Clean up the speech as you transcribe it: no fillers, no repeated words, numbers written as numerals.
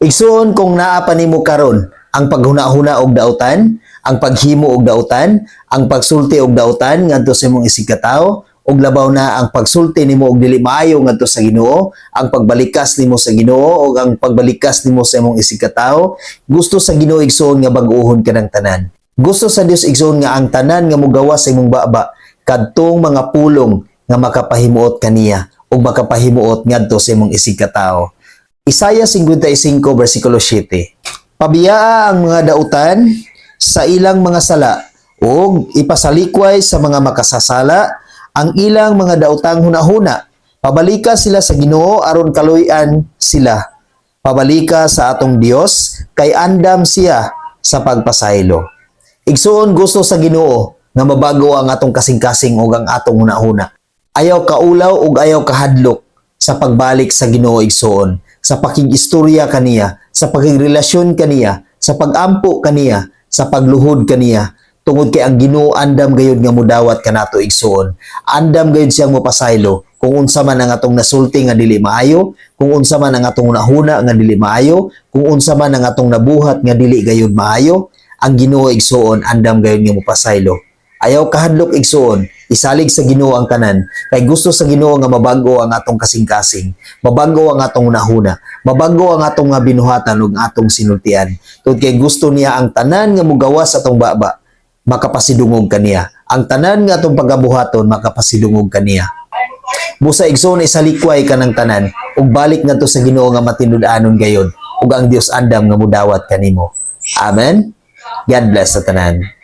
Igsuon, kung naa pa nimo karon ang paghuna-huna og dautan, ang paghimo og dautan, ang pagsulti og dautan ngadto sa imong isigkatawo, ug labaw na ang pagsulti nimo og dili maayo ngadto sa Ginoo, ang pagbalikas nimo sa Ginoo ug ang pagbalikas nimo sa imong isigkatawo, gusto sa Ginoo, igsuon, nga bag-ohon ka ng tanan. Gusto sa Dios, igsuon, nga ang tanan nga mogawas sa imong baba kadtong mga pulong nga makapahimuot kaniya ug makapahimuot ngadto sa imong isigkatawo. Isaiah 55 versikulo 7. Pabiyaa ang mga dautan sa ilang mga sala ug ipasalikway sa mga makasasala ang ilang mga daotang hunahuna. Pabalika sila sa Ginoo aron kaluy-an sila. Pabalika sa atong Dios kay andam siya sa pagpasaylo. Igsuon, gusto sa Ginoo nga mabago ang atong kasing-kasing ug ang atong hunahuna. Ayaw kaulaw ug ayaw kahadlok sa pagbalik sa Ginoo, igsuon, sa pakig-istorya kaniya, sa pakigrelasyon kaniya, sa pagampo kaniya, sa pagluhod kaniya, tungod kay ang Ginoo andam gayud nga mudawat kanato, igsuon. Andam gayud siyang mopasaylo kung unsa man ang atong nasulti nga dili maayo, kung unsa man ang atong hunahuna nga dili maayo, kung unsa man ang atong nabuhat nga dili gayud maayo. Ang Ginoo, igsuon, andam gayud nga mopasaylo. Ayaw kahadlok, igsuon, isalig sa Ginoo ang tanan kay gusto sa Ginoo nga mabago ang atong kasing-kasing, mabago ang atong hunahuna, mabago ang atong nga binuhatan ug atong sinultian. Tungod kay gusto niya ang tanan nga mugawas sa atong baba makapasidungog kaniya. Ang tanan nga atong pagabuhaton makapasidungog kaniya. Busa, igsoon, isalikway ka ng tanan ug balik ngadto sa Ginoo nga matinud-anon gayod, ug ang Dios andam nga mudawat kanimo. Amen. God bless sa tanan.